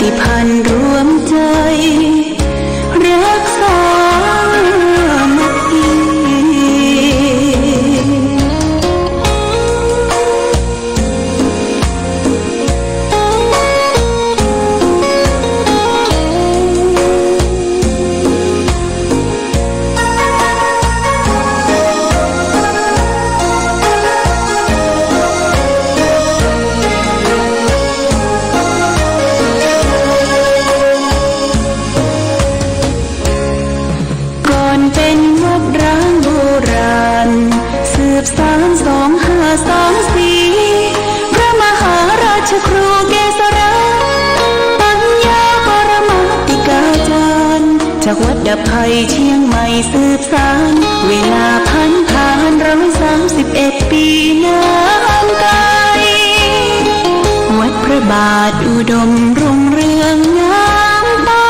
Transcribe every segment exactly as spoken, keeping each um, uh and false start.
ติพันธ์รวมใจรักสามัคคี ก่อนเป็นวัดร้างโบราณ สืบสานสองห้าสามสี่ พระมหาราชครูเกษรา ปัญญาปรมาติกาจารย์ จากวัดดับภัยเชียงใหม่สืบสาน เวลาผ่านผ่านร้อยสามสิบเอ็ดปีนานไกล วัดพระบาทอุดมรุ่งเรืองงามตา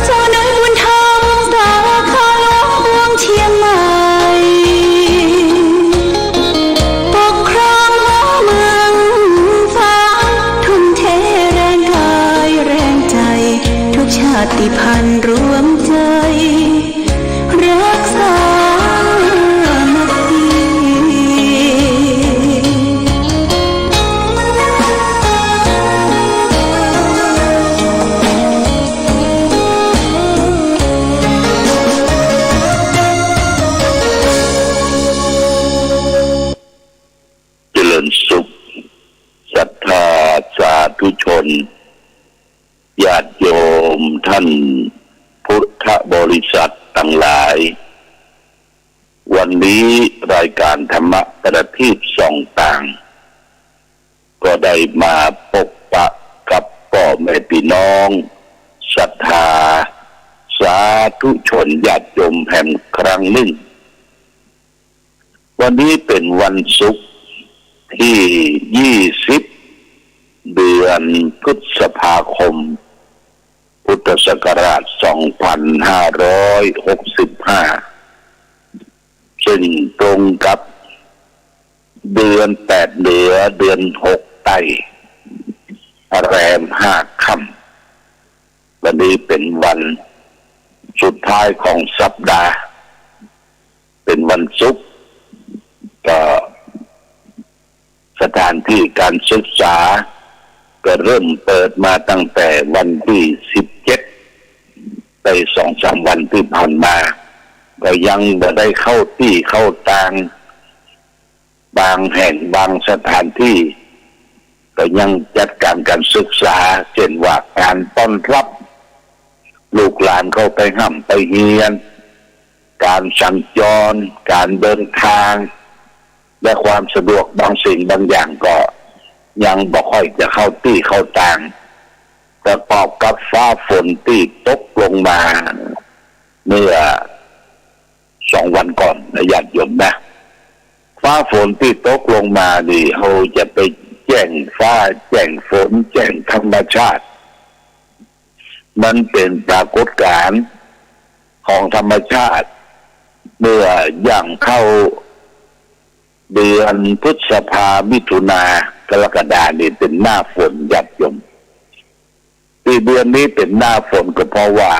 เจ้านายบุญธรรมสาขาหลวงเมืองเชียงใหม่ ปกครองหัวเมืองฟ้า ทุ่มเทแรงกายแรงใจ ทุกชาติพันธุ์รวมใจ รักสามัคคี เจริญสุข ศรัทธาสาธุชน ญาติโยมท่านพุทธบริษัททั้งหลาย วันนี้รายการธรรมะประทีปส่องต่าง ก็ได้มาพบปะกับพ่อแม่พี่น้อง ศรัทธาสาธุชนญาติโยมแหมครั้งหนึ่ง วันนี้เป็นวันศุกร์ที่ยี่สิบ เดือนพฤษภาคม พุทธศักราชสองพันห้าร้อยหกสิบห้า ซึ่งตรงกับเดือนแปดเหนือ เดือนหกใต้ แรมห้าค่ำ วันนี้เป็นวันสุดท้ายของสัปดาห์ เป็นวันศุกร์ ก็สถานที่การศึกษา ก็เริ่มเปิดมาตั้งแต่วันที่สิบเจ็ด ไปสองสามวันที่ผ่านมา ก็ยังบ่ได้เข้าตี้เข้าตาง บางแห่งบางสถานที่ ก็ยังจัดการการศึกษา เช่นว่าการต้อนรับลูกหลานเข้าไปฮ่ำไปเฮียน การสัญจร การเดินทาง และความสะดวกบางสิ่งบางอย่างก็ยังบ่ค่อยจะเข้าตี้เข้าตาง ประกอบกับฟ้าฝนที่ตกลงมา เมื่อสองวันก่อนนะญาติโยมนะ ฟ้าฝนที่ตกลงมานี่ เราจะไปแจ้งฟ้าแจ้งฝนแจ้งธรรมชาติ มันเป็นปรากฏการณ์ของธรรมชาติ เมื่อย่างเข้าเดือนพฤษภา มิถุนา กรกฎานี่เป็นหน้าฝนญาติโยม ที่เดือนนี้เป็นหน้าฝนก็เพราะว่า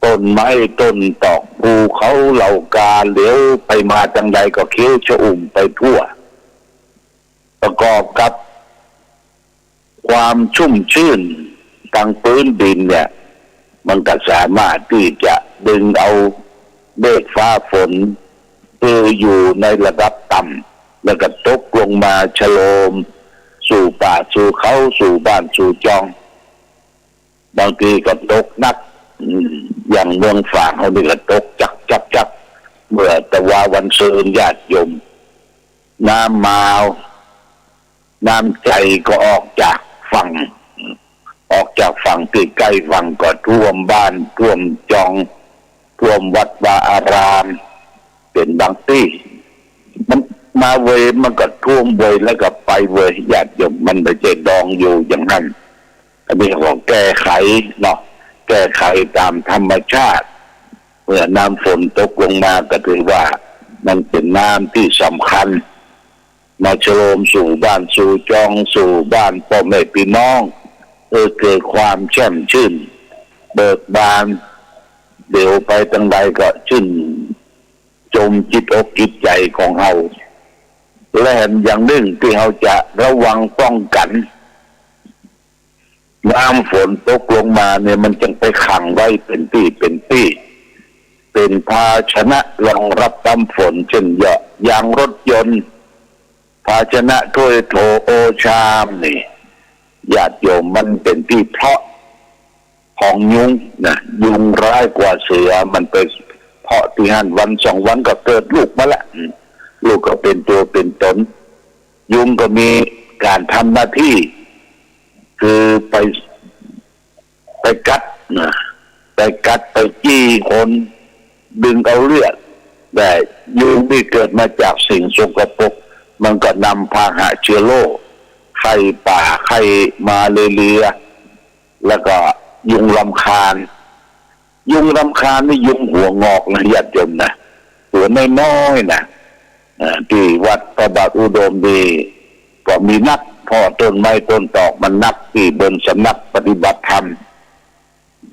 ต้นไม้ต้นตอกภูเขาเหล่ากาเหลียวไปมาจังใดก็เขียวชอุ่มไปทั่ว ประกอบกับความชุ่มชื่นทางพื้นดินเนี่ย มันก็สามารถที่จะดึงเอาเมฆฟ้าฝน คืออยู่ในระดับต่ำ แล้วก็ตกลงมาชะโลม สู่ป่าสู่เขาสู่บ้านสู่จอง บางทีก็ตกหนัก อืม อย่างเมืองฝางเขานี่ก็ตกจักจักจัก เมื่อแต่ว่าวันซืนญาติโยม น้ำมาว น้ำใจ๋ก็ออกจากฝั่ง ออกจากฝั่งที่ใกล้ฝั่งก็ท่วมบ้านท่วมจอง ท่วมวัดวาอาราม เป็นบางตี้ มันมาเวยมันก็ท่วมเวยแล้วก็ไปเวยญาติโยม มันไม่ใช่ดองอยู่อย่างนั้น อันนี้ก็แก้ไขเนาะ แก้ไขตามธรรมชาติ เมื่อน้ำฝนตกลงมาก็ถือว่ามันเป็นน้ำที่สำคัญ มาฉลองสู่บ้านสู่จองสู่บ้านพ่อแม่พี่น้อง เออ เกิดความแช่มชื่น เบิกบาน เดี๋ยวไปทางใดก็ชื่นชมจิตอกจิตใจของเฮา และแถมอย่างหนึ่งที่เฮาจะระวังป้องกัน น้ำฝนตกลงมาเนี่ยมันจึงไปขังไว้เป็นตี้เป็นตี้ เป็นภาชนะรองรับน้ำฝน เช่นยะยางรถยนต์ ภาชนะถ้วยโถโอชามนี่ ญาติโยม มันเป็นตี้เพาะของยุงนะ ยุงร้ายกว่าเสือ มันไปเพาะตี้หั้นวันสองวันก็เกิดลูกมาละ อืม ลูกก็เป็นตัวเป็นตน ยุงก็มีการทำหน้าที่ คือไป ไปกัดนะ ไปกัดไปจี้คน ดึงเอาเลือด แต่ยุงที่เกิดมาจากสิ่งสกปรก มันก็นำพาหาเชื้อโรค ไข้ป่า ไข้มาเลเรีย แล้วก็ยุงรำคาญ ยุงรำคาญนี่ยุงหัวงอกนะ ญาติโยมนะ หัวน้อยๆนะ อ่า ที่วัดพระบาทอุดมนี่ก็มีนัก เพราะต้นไม้ต้นตอกมันนัก ที่บนสำนักปฏิบัติธรรม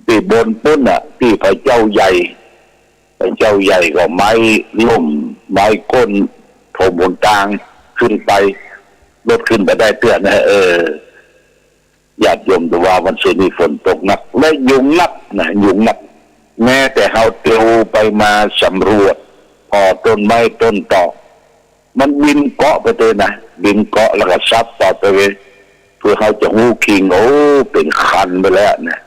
ที่บนปุ้นน่ะ ที่พระเจ้าใหญ่ พระเจ้าใหญ่ก็ไม้ล้ม ไม้ก้นถมหนตางขึ้นไป รถขึ้นไปได้เตื้อนะ เออ ญาติโยม แต่ว่าวันซืนนี้ฝนตกหนัก และยุงนักนะ ยุงนัก แม้แต่เฮาเตียวไปมาสำรวจ พอต้นไม้ต้นตอก มันบินเกาะไปเลยนะ บินเกาะแล้วก็ซับต่อไปเลย เพื่อเฮาจะฮู้คิง โอ้ เป็นคันไปแล้วนะ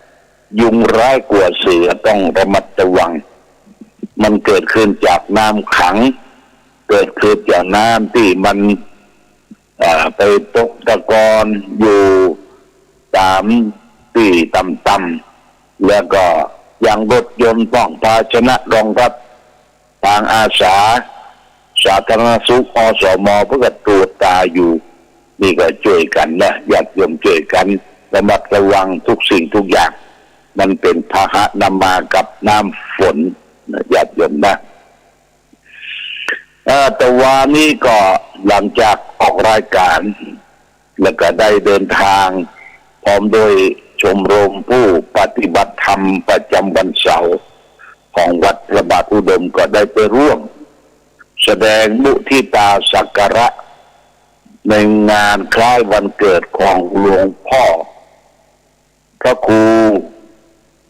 ยุงร้ายกว่าเสือ ต้องระมัดระวัง มันเกิดขึ้นจากน้ำขัง เกิดขึ้นจากน้ำที่มัน อ่า ไปตกตะกอนอยู่ตามตี้ต่ำๆ แล้วก็ยางรถยนต์พ่อง ภาชนะรองรับ ทางอาสา สาธารณสุข อสม เพื่อตรวจตาอยู่ นี่ก็ช่วยกันนะ ญาติโยมช่วยกัน ระมัดระวังทุกสิ่งทุกอย่าง มันเป็นพาหะนำมากับน้ำฝนนะ ญาติโยมนะ เอ่อ แต่วานี้ก็หลังจากออกรายการ แล้วก็ได้เดินทางพร้อมด้วยชมรมผู้ปฏิบัติธรรมประจำวันเสาร์ของวัดพระบาทอุดม ก็ได้ไปร่วมแสดงมุทิตาสักการะในงานคล้ายวันเกิดของหลวงพ่อพระครู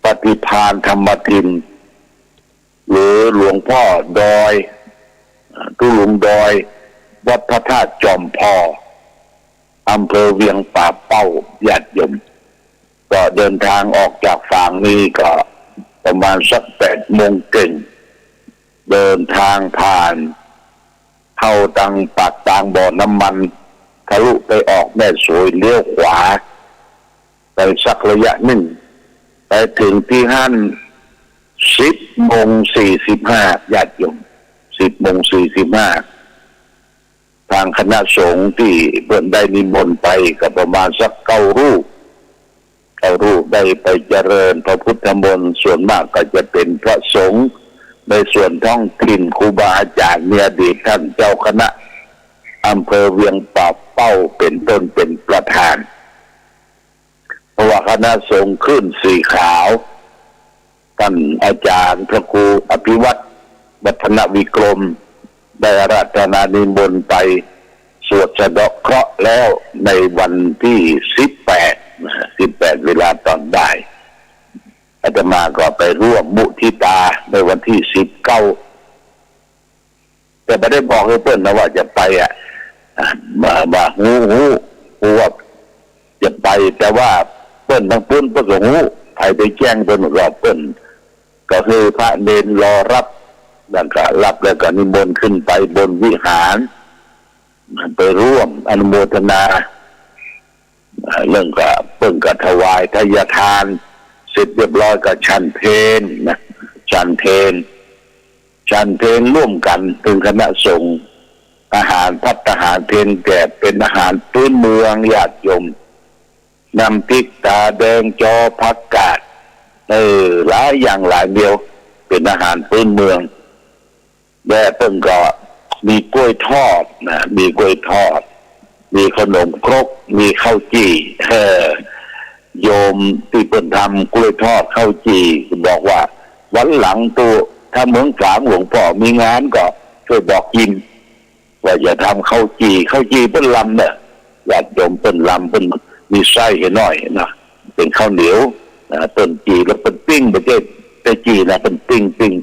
ปฏิภาณธรรมทิน หรือหลวงพ่อดอย อ่า ตุ๊ลุงดอย วัดพระธาตุจอมพอ อำเภอเวียงป่าเป้า ญาติโยม ก็เดินทางออกจากฝางนี้ก็ประมาณสักแปดโมงเก่ง เดินทางผ่านเข้าตังปากตางบ่อน้ำมัน ทะลุไปออกแม่สวย เลี้ยวขวาไปสักระยะหนึ่ง ไปถึงตี้หั้นสิบโมงสี่สิบห้า ญาติโยม สิบโมงสี่สิบห้า ทางคณะสงฆ์ตี้เปิ้นได้นิมนต์ไปก็ประมาณสักเก้ารูป เก้ารูปได้ไปเจริญพระพุทธมนต์ ส่วนมากก็จะเป็นพระสงฆ์ในส่วนท้องถิ่น ครูบาอาจารย์ มีอดีตท่านเจ้าคณะอำเภอเวียงป่าเป้าเป็นต้นเป็นประธาน เพราะว่าคณะสงฆ์คลื่นสีขาว ท่านอาจารย์พระครูอภิวัตร วัฒนวิกรม ได้อาราธนานิมนต์ไปสวดสะเดาะเคราะห์แล้วในวันที่สิบแปด นะ สิบแปด เวลาตอนบ่าย อาตมาก็ไปร่วมมุทิตาในวันที่สิบเก้า แต่ไม่ได้บอกให้เปิ้นนะว่าจะไปอ่ะ อ่ะ มา มาฮู้ ฮู้ ฮู้ว่าจะไป แต่ว่าเปิ้นทางปุ้นเปิ้นก็ฮู้ ใผไปแจ้งเปิ้นก็ เปิ้นก็คือพระเณรรอรับ แล้วก็รับแล้วก็นิมนต์ขึ้นไปบนวิหาร ไปร่วมอนุโมทนา อ่า เรื่องก็เปิ้นก็ถวายทายทาน เสร็จเรียบร้อยก็ฉันเพลนะ ฉันเพล ฉันเพลร่วมกันเป็นคณะสงฆ์ อาหารภัตตาหารเพลแกบเป็นอาหารพื้นเมือง ญาติโยม น้ำพริกตาแดง จอผักกาด เออ หลายอย่างหลายแนว เป็นอาหารพื้นเมือง และเปิ้นก็มีกล้วยทอดนะ มีกล้วยทอด มีขนมครก มีข้าวจี่ เออ โยมตี้เปิ้นทำกล้วยทอดข้าวจี่ บอกว่าวันหลังตู ถ้าเมืองฝางหลวงพ่อมีงานก็ช่วยบอกกิน ว่าอย่าทำข้าวจี่ ข้าวจี่เปิ้นลำเน่ะ ญาติโยม เปิ้นลำ เปิ้นมีไส้ให้น้อยนะ เป็นข้าวเหนียว อ่า เปิ้นจี่แล้วเปิ้นปิ้ง ไม่ใช่ แต่จี่นะ เปิ้นปิ้งปิ้ง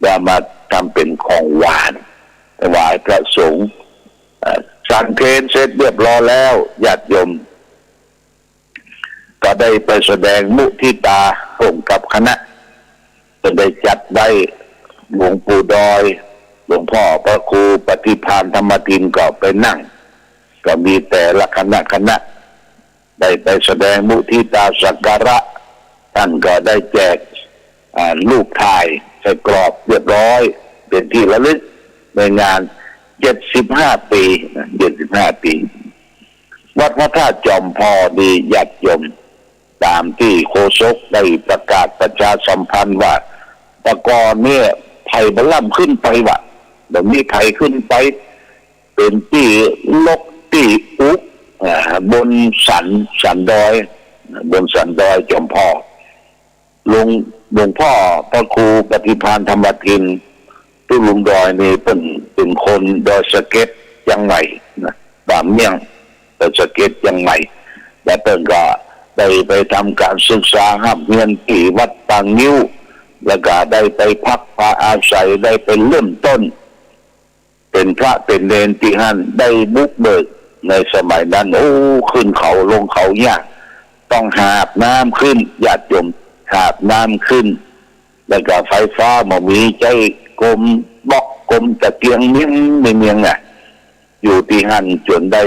แล้วมาทำเป็นของหวาน ถวายพระสงฆ์ อ่า ฉันเพลเสร็จเรียบร้อยแล้ว ญาติโยม ก็ได้ไปแสดงมุทิตาร่วมกับคณะ ก็ได้จัดไว้ หลวงปู่ดอย หลวงพ่อพระครูปฏิภาณธรรมทินก็ไปนั่ง ก็มีแต่ละคณะคณะ ได้ไปแสดงมุทิตาสักการะ ท่านก็ได้แจก อ่า รูปถ่ายใส่กรอบเรียบร้อย เป็นที่ระลึกในงาน เจ็ดสิบห้า ปีนะ เจ็ดสิบห้า ปี วัดพระธาตุจอมพอนี่ ญาติโยม ตามที่โฆษกได้ประกาศประชาสัมพันธ์ว่า แต่ก่อนเนี่ย ไผบ่ล้ำขึ้นไปวะ เดี๋ยวนี้ไผขึ้นไป เป็นตี้ลกตี้อุ อ่า บนสัน สันดอย บนสันดอยจอมพอ หลวง หลวงพ่อพระครูปฏิภาณธรรมทิน ตุ๊ลุงดอยนี่เปิ้นเป็นคนดอยสะเก็ดเจียงใหม่นะ บ้านเมี่ยง ดอยสะเก็ดเจียงใหม่ แล้วเปิ้นก็ได้ไปทำการศึกษาร่ำเรียนที่วัดป่างิ้ว แล้วก็ได้ไปพักพาอาศัย ได้ไปเริ่มต้น เป็นพระเป็นเณรตี้หั้น ได้บุกเบิกในสมัยนั้น โอ้ ขึ้นเขาลงเขายาก ต้องหาบน้ำขึ้น ญาติโยม หาบน้ำขึ้น แล้วก็ไฟฟ้าบ่มี ใจ๊กมบล็อกกมตะเกียงเมียงเมียงน่ะ อยู่ตี้หั้นจนได้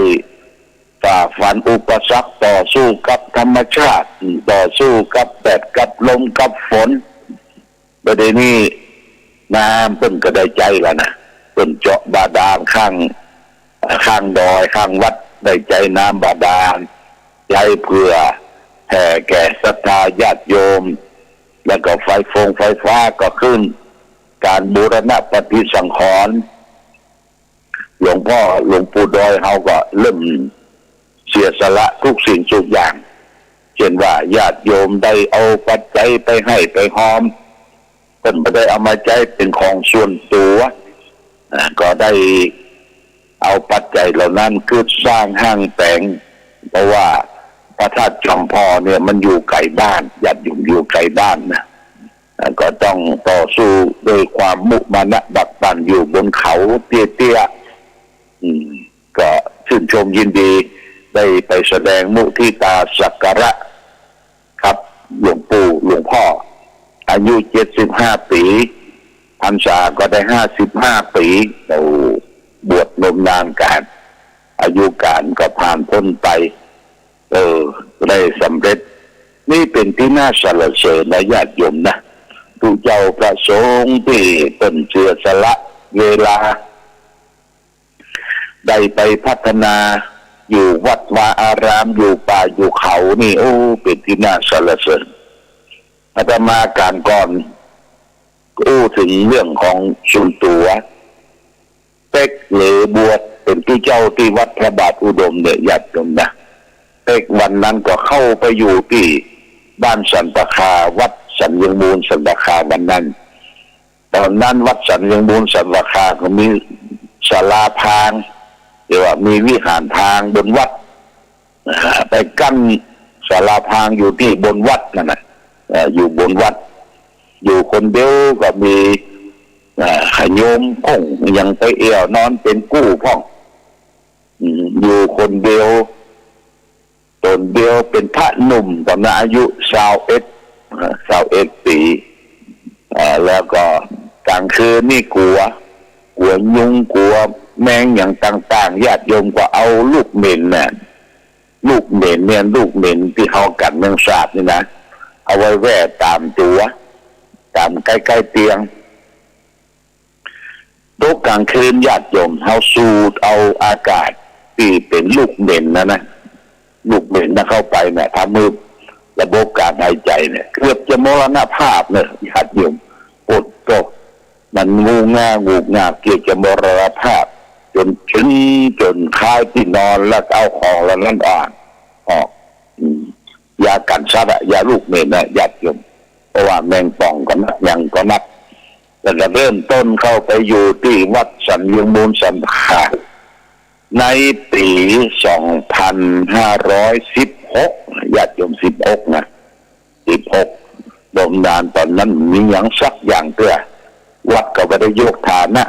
ฝ่าฟันอุปสรรค ต่อสู้กับธรรมชาติ ต่อสู้กับแดดกับลมกับฝน บ่าเดี๋ยวนี้น้ำเปิ้นก็ได้ใจ๊แล้วนะ เปิ้นเจาะบาดาลข้าง ข้างดอยข้างวัด ได้ใจ๊น้ำบาดาล ใจ๊เพื่อแผ่แก่ศรัทธาญาติโยม แล้วก็ไฟฟงไฟฟ้าก็ขึ้น การบูรณะปฏิสังขรณ์ หลวงพ่อหลวงปู่ดอยเฮาก็เริ่มเสียสละทุกสิ่งทุกอย่าง เช่นว่าญาติโยมได้เอาปัจจัยไปให้ไปฮอม เปิ้นบ่ได้เอามาใจ๊เป็นของส่วนตั๋ว อ่า ก็ได้เอาปัจจัยเหล่านั้นกึ๊ดสร้างห้างแต๋ง เพราะว่าพระธาตุจอมพอเนี่ยมันอยู่ไกลบ้าน ญาติโยม อยู่ไกลบ้านนะ อ่า ก็ต้องต่อสู้ด้วยความมุมานะบักบั่น อยู่บนเขาเตี้ยๆ อืม ก็ชื่นชมยินดี ได้ไปแสดงมุทิตาสักการะ ครับ หลวงปู่ หลวงพ่อ อายุเจ็ดสิบห้าปี พรรษาก็ได้ห้าสิบห้าปี โอ้ บวชนมนานกาล อายุการก็ผ่านพ้นไป เออ ได้สำเร็จ นี่เป็นที่น่าสรรเสริญนะญาติโยมนะ ตุ๊เจ้าพระสงฆ์ตี้เปิ้นเสียสละเวลา ได้ไปพัฒนาอยู่วัดวาอาราม อยู่ป่าอยู่เขานี่ โอ้ เป็นที่น่าสรรเสริญ อาตมาการก่อนอู้ถึงเรื่องของส่วนตั๋ว เป๊กเหลือบวชเป็นตุ๊เจ้าตี้วัดพระบาทอุดมเนี่ย ญาติโยมนะ เป๊กวันนั้นก็เข้าไปอยู่ตี้บ้านสันป่าคา วัดสันเวียงมูลสันป่าคาวันนั้น ตอนนั้นวัดสันเวียงมูลสันป่าคาก็มีศาลาพราง เรียกว่ามีวิหารพรางบนวัด อ่า ไปกั้นศาลาพรางอยู่ตี้บนวัดนั่นน่ะ เอ่อ อยู่บนวัด อยู่คนเดียวก็มี อ่า ขะโยมพ่องยังไปแอ่วนอนเป็นกู้พ่อง อืม อยู่คนเดียว ต๋นเดียวเป็นพระหนุ่ม ต๋อนนั้นอายุซาวเอ็ด อ่า ซาวเอ็ดปี๋ อ่า แล้วก็กลางคืนนี่กั๋ว กั๋วยุง กั๋วแมงอย่างต่างๆ ญาติโยมก็เอาลูกเหม็นน่ะ ลูกเหม็นเนี่ย ลูกเหม็นตี้เฮากัดแมงสาบนี่นะ เอาไว้แหว่ต๋ามตั๋ว ต๋ามใก้ๆ เตียง ตกกลางคืนญาติโยม เฮาสูดเอาอากาศตี้เป็นลูกเหม็นนะนะ ลูกเหม็นนั้นเข้าไปเนี่ย ทำให้ระบบการหายใจเนี่ย เกือบจะมรณภาพเนี่ย ญาติโยม อดตก มันงูง่า งูง่า เกือบจะมรณภาพ จนถึง จนขายที่นอนแล้วเอาของเหล่านั้นออก ออก อืม ยากันสัตว์อะ ยาลูกเม็ดนะ ญาติโยม เพราะว่าแมงป่องก็นัก หยังก็นัก แล้วก็เริ่มต้นเข้าไปอยู่ที่วัดสันเวียงมูลสันตะขาบ ในปี สองพันห้าร้อยสิบหก ญาติโยม สิบหก นะ สิบหก บ่ดานตอนนั้นมีหยังสักอย่างเตื้อ วัดก็บ่ได้ยกฐานะ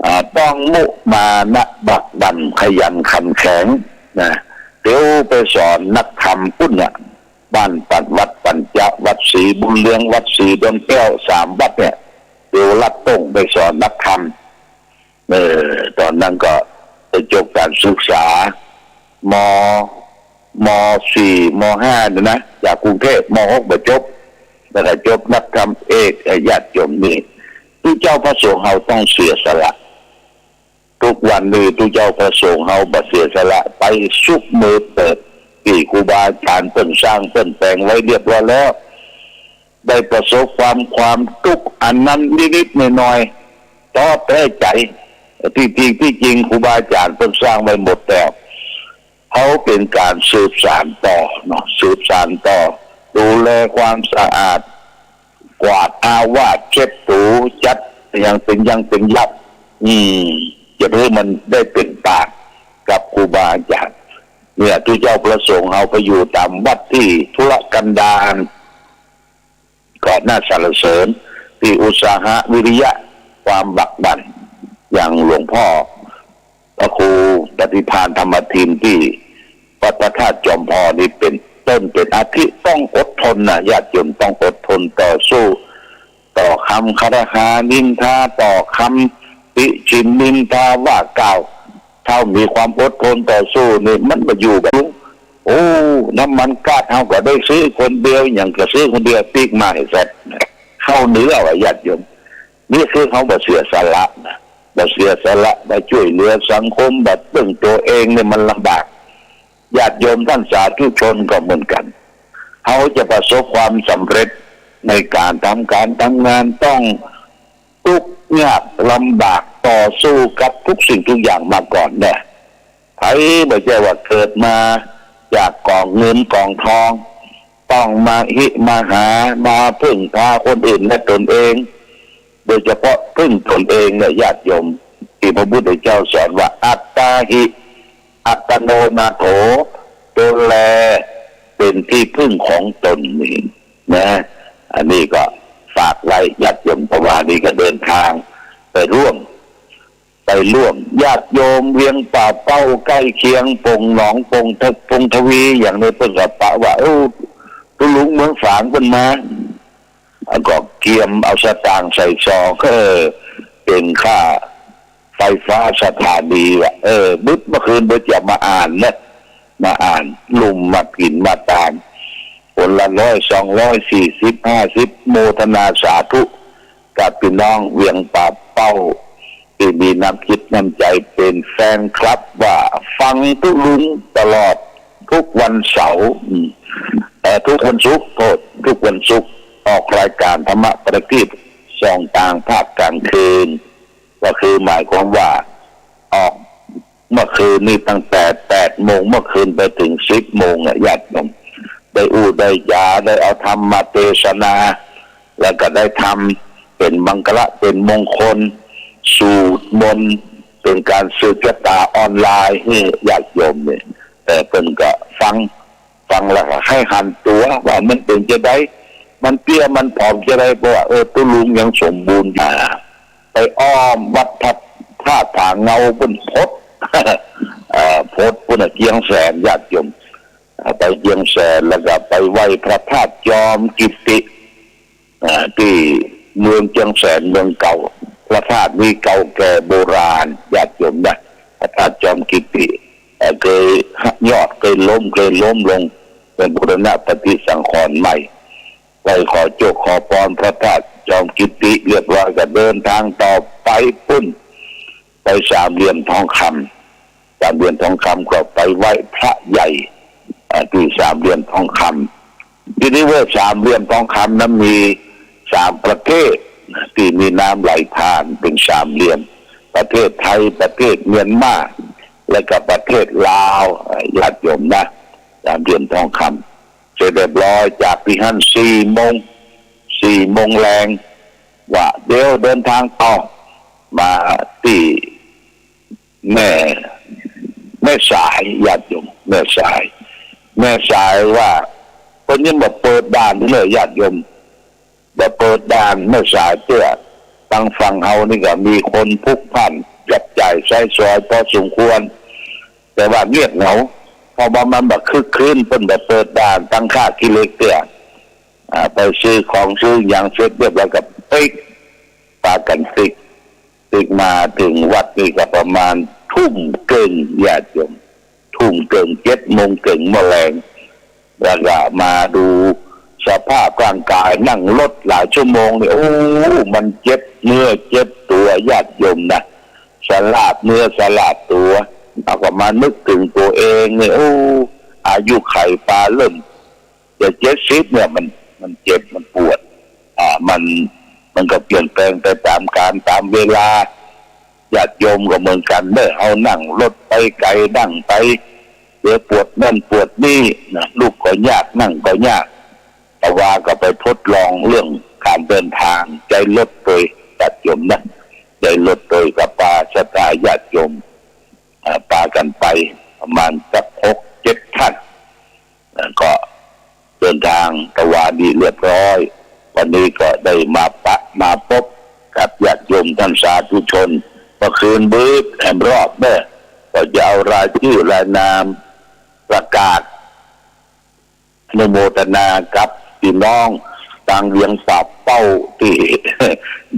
อ่า ต้องมุมานะบักบั่นขยันขันแข็งนะ เตียวไปสอนนักธรรมปุ้นน่ะ บ้านปัดวัดปัญจะ วัดศรีบุญเรือง วัดศรีดอนแก้ว สามวัดเนี่ย เตียวลัดต้งไปสอนนักธรรม เออ ตอนนั้นก็ไปจบการศึกษา ม มสี่ มห้า เนี่ยนะ จากกรุงเทพฯ มหก บ่จบ แล้วก็จบนักธรรมเอก เอ่อ ญาติโยมนี่ คือเจ้าพระสงฆ์เฮาต้องเสียสละ ทุกวันนี้ตุ๊เจ้าพระสงฆ์เฮาบ่เสียสละ ไปสุกมือเปิด ที่ครูบาอาจารย์เปิ้นสร้างเปิ้นแปลงไว้เรียบร้อยแล้ว ได้ประสบความ ความทุกข์อันนั้นนิดๆหน่อยๆ ท้อแท้ใจ ที่จริง ที่จริงครูบาอาจารย์เปิ้นสร้างไว้หมดแล้ว เขาเป็นการสืบสานต่อเนาะ สืบสานต่อ ดูแลความสะอาด กวาดอาวาส เช็ดถู จัดอย่างเป็นยังเป็นยับ อืม จะให้มันได้เป็นปากกับครูบาอาจารย์ เนี่ย ตุ๊เจ้าพระสงฆ์เฮาไปอยู่ตามวัดที่ทุรกันดาร ก็น่าสรรเสริญ ที่อุตสาหะวิริยะ ความบักบั่น อย่างหลวงพ่อ พระครูปฏิภาณธรรมทินที่วัดพระธาตุจอมพอนี่เป็นต้นเป็นอาทิ ต้องอดทนนะ ญาติโยม ต้องอดทนต่อสู้ ต่อคำคารหานินทา ต่อคำติฉินนินทาว่ากล่าว ถ้ามีความอดทนต่อสู้นี่ มันบ่อยู่แบบลุง โอ้ น้ำมันก๊าซเฮาก็ได้ซื้อคนเดียว หยังก็ซื้อคนเดียว ปิ๊กมาให้เสร็จ เข้าเนื้อว่ะ ญาติโยม นี่คือเขาบ่เสียสละนะ บ่เสียสละ บ่ช่วยเหลือสังคม บ่เพิ่งตัวเองเนี่ย มันลำบาก ญาติโยมท่านสาธุชนก็เหมือนกัน เขาจะประสบความสำเร็จในการทำการทำงาน ต้องทุกข์ยากลำบาก ต่อสู้กับทุกสิ่งทุกอย่างมาก่อนเนี่ย ใครบ่ใช่ว่าเกิดมาจากกองเงินกองทอง ต้องมาหิมาหา มาพึ่งพาคนอื่นและตนเอง โดยเฉพาะพึ่งตนเองเนี่ย ญาติโยม ที่พระพุทธเจ้าสอนว่า อัตตาหิ อัตโนนาโถ ตนแลเป็นที่พึ่งของตนนี่นะ อันนี้ก็ฝากไว้ ญาติโยม เพราะว่านี่ก็เดินทางไปร่วม ไปร่วม ญาติโยมเวียงป่าเป้าใกล้เคียง ปงหนอง ปงทะ ปงทวี อย่างนี้เปิ้นก็ปะว่า เออ ตุ๊ลุงเมืองฝางเปิ้นมา แล้วก็เกียมเอาสตางค์ใส่ซอง เออ เป็นค่าไฟฟ้าสถานีว่ะ เออ บึดเมื่อคืนเปิ้นจะมาอ่านนะ มาอ่าน ลุ่มมากินมาตาม คนละร้อย สองร้อย สี่สิบ ห้าสิบ โมทนาสาธุ กับพี่น้องเวียงป่าเป้า ที่มีน้ำจิตน้ำใจเป็นแฟนคลับว่าฟังตุ๊ลุงตลอดทุกวันเสาร์ อืม เอ่อ ทุกวันศุกร์ โทษ ทุกวันศุกร์ ออกรายการธรรมะประทีปส่องตางภาคกลางคืน ก็คือหมายความว่าออก เมื่อคืนนี้ตั้งแต่แปดโมงเมื่อคืนไปถึงสิบโมงอะ ญาติโยม ได้อู้ได้จ๋า ได้เอาธรรมมาเทศนา แล้วก็ได้ทำเป็นมังคละ เป็นมงคล สูตรมนต์ เป็นการสืบชะตาออนไลน์ให้ญาติโยมเนี่ย แต่เปิ้นก็ฟัง ฟังแล้วก็ให้หันตัวว่ามันเป็นจะได มันเตี้ยมันผอมจะได เพราะว่า เออ ตุ๊ลุงยังสมบูรณ์อยู่ ไปอ้อมวัดพระธาตุผาเงาปุ้น พด เอ่อ พดปุ้นน่ะ เจียงแสน ญาติโยม เอ่อ ไปเจียงแสน แล้วก็ไปไหว้พระธาตุจอมกิตติ เอ่อ ที่เมืองเจียงแสน เมืองเก่า พระธาตุนี้เก่าแก่โบราณ ญาติโยมนะ พระธาตุจอมกิตติ เอ่อ เคยยอดเคยล้ม เคยล้มลง เป็นบูรณะปฏิสังขรณ์ใหม่ ไปขอโชคขอพรพระธาตุจอมกิตติเรียบร้อย ก็เดินทางต่อไปปุ้น ไปสามเหลี่ยมทองคำ สามเหลี่ยมทองคำก็ไปไหว้พระใหญ่ อ่า ที่สามเหลี่ยมทองคำ ที่นี่ว่าสามเหลี่ยมทองคำนั้นมีสามประเทศที่มีน้ำไหลผ่านเป็นสามเหลี่ยม ประเทศไทย ประเทศเมียนมา และก็ประเทศลาว ญาติโยมนะ ตามเดือนทองคำ เสร็จเรียบร้อยจากที่หั้นสี่โมง สี่โมงแลง ว่าเดี๋ยวเดินทางต่อ มาที่แม่ แม่สาย ญาติโยม แม่สาย แม่สายว่า เปิ้นยังบ่เปิดด่านเลย ญาติโยม บ่เปิดด่านแม่สายเตื้อ ตังฝั่งเฮานี่ก็มีคนพลุกพล่านจับจ่ายใช้สอยพอสมควร แต่ว่าเงียบเหงา เพราะว่ามันบ่คึกคื้น เปิ้นบ่เปิดด่านตังท่าขี้เหล็กเตื้อ อ่า ไปซื้อของซื้อหยังเสร็จเรียบร้อยก็ปิ๊ก ปากั๋นปิ๊ก ปิ๊กมาเถิงวัดนี่ก็ประมาณทุ่มเกิ่ง ญาติโยม ทุ่มเกิ่ง เจ็ดโมงเกิ่งเมื่อแลง แล้วก็มาดูสภาพร่างกาย นั่งรถหลายชั่วโมงนี่ โอ้ มันเจ็บเนื้อเจ็บตัว ญาติโยมนะ สลาบเนื้อสลาบตัว แล้วก็มานึกถึงตัวเองนี่ โอ้ อายุไขปาเริ่มจะเจ็ดสิบเนี่ย มัน มันเจ็บ มันปวด อ่า มัน มันก็เปลี่ยนแปลงไปตามกาลตามเวลา ญาติโยมก็เหมือนกั๋นเด้อ เฮานั่งรถไปไกล นั่งไป เดี๋ยวปวดนั่นปวดนี่นะ ลุกก็ยาก นั่งก็ยาก แต่ว่าก็ไปทดลองเรื่องการเดินทาง ใจ๊รถโดย ญาติโยมนะ ใจ๊รถโดย ก็ปาศรัทธาญาติโยม อ่า ปากั๋นไปประมาณสักหกเจ็ดท่าน อ่า ก็เดินทางตะวาดีเรียบร้อย วันนี้ก็ได้มาปะมาปบกับญาติโยมท่านสาธุชน เมื่อคืนบื้อแหมรอบเด้อ ก็จะเอารายชื่อรายนามประกาศอนุโมทนากับพี่น้องตางเวียงป่าเป้าตี้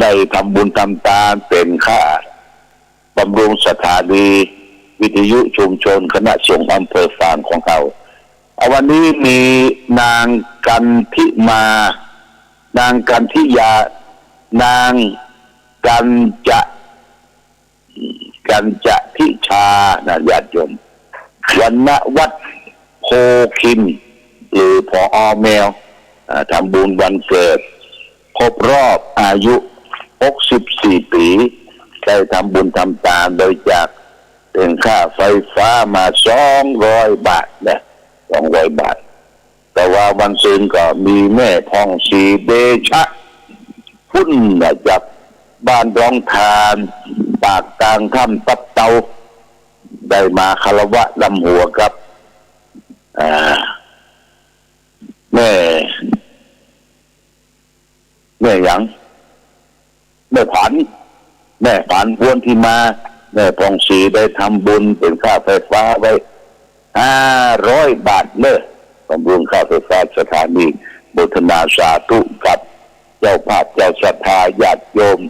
ได้ทำบุญทำตานเป๋นค่าบำรุงสถานีวิทยุชุมชนคณะสงฆ์อำเภอฝางของเฮา อ่า วันนี้มีนางกันทิมา นางกันทิยา นางกันจะ กันจะทิชานะ ญาติโยม วรรณวัฒน์โพคิน หรือ ผอ.แมว อ่า ทำบุญวันเกิด ครบรอบอายุ หกสิบสี่ปี ได้ทำบุญทำตานบริจาคเป๋นค่าไฟฟ้ามา สองร้อยบาทนะ สองร้อยบาท แต่ว่าวันซืนก็มีแม่ผ่องศรีเดชะ พุ้นน่ะ จากบ้านดองทาน ปากกลางถ้ำตับเตา ได้มาคารวะลำหัวกับ อ่า แม่ แม่หยัง แม่ผัน แม่ผัน พวนที่มา แม่ผ่องศรีได้ทำบุญเป๋นค่าไฟฟ้าไว้ ห้าร้อยบาทเนอะ บำรุงค่าไฟฟ้าสถานี โมทนาสาธุกับเจ้าภาพเจ้าศรัทธาญาติโยม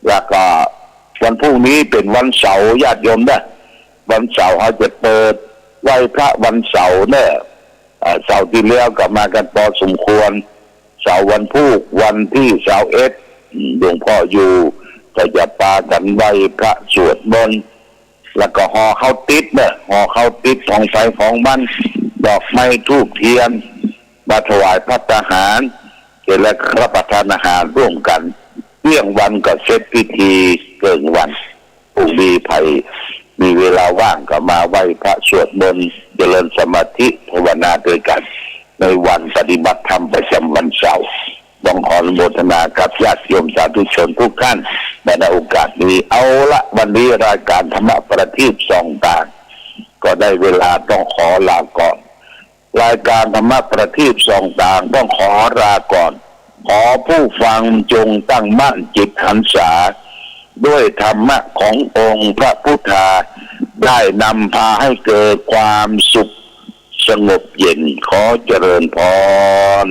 แล้วก็วันพรุ่งนี้เป๋นวันเสาร์ญาติโยมนะ วันเสาร์เฮาจะเปิดไหว้พระวันเสาร์เนอะ อ่า เสาร์ตี้แล้วก็มากั๋นปอสมควร เสาร์วันพูกวันตี้ซาวเอ็ด หลวงพ่ออยู่ ก็จะปากั๋นไหว้พระสวดมนต์ แล้วก็ห่อข้าวติ๊บเนอะ ห่อข้าวติ๊บของใผของมัน ดอกไม้ธูปเทียน มาถวายภัตตาหาร เสร็จแล้วรับประทานอาหารร่วมกั๋น เตี้ยงวันก็เสร็จพิธีเกิ่งวัน พรุ่งนี้ใผมีเวลาว่างก็มาไหว้พระสวดมนต์ เจริญสมาธิภาวนาด้วยกั๋น ในวันปฏิบัติธรรมประจำวันเสาร์ ต้องขออนุโมทนากับญาติโยมสาธุชนทุกท่าน ในโอกาสนี้ เอาละ วันนี้รายการธรรมะประทีปส่องตาง ก็ได้เวลาต้องขอลาก่อน รายการธรรมะประทีปส่องตางต้องขอลาก่อน ขอผู้ฟังจงตั้งมั่นจิตหันษา ด้วยธรรมะขององค์พระพุทธา ได้นำพาให้เกิดความสุขสงบเย็น ขอเจริญพร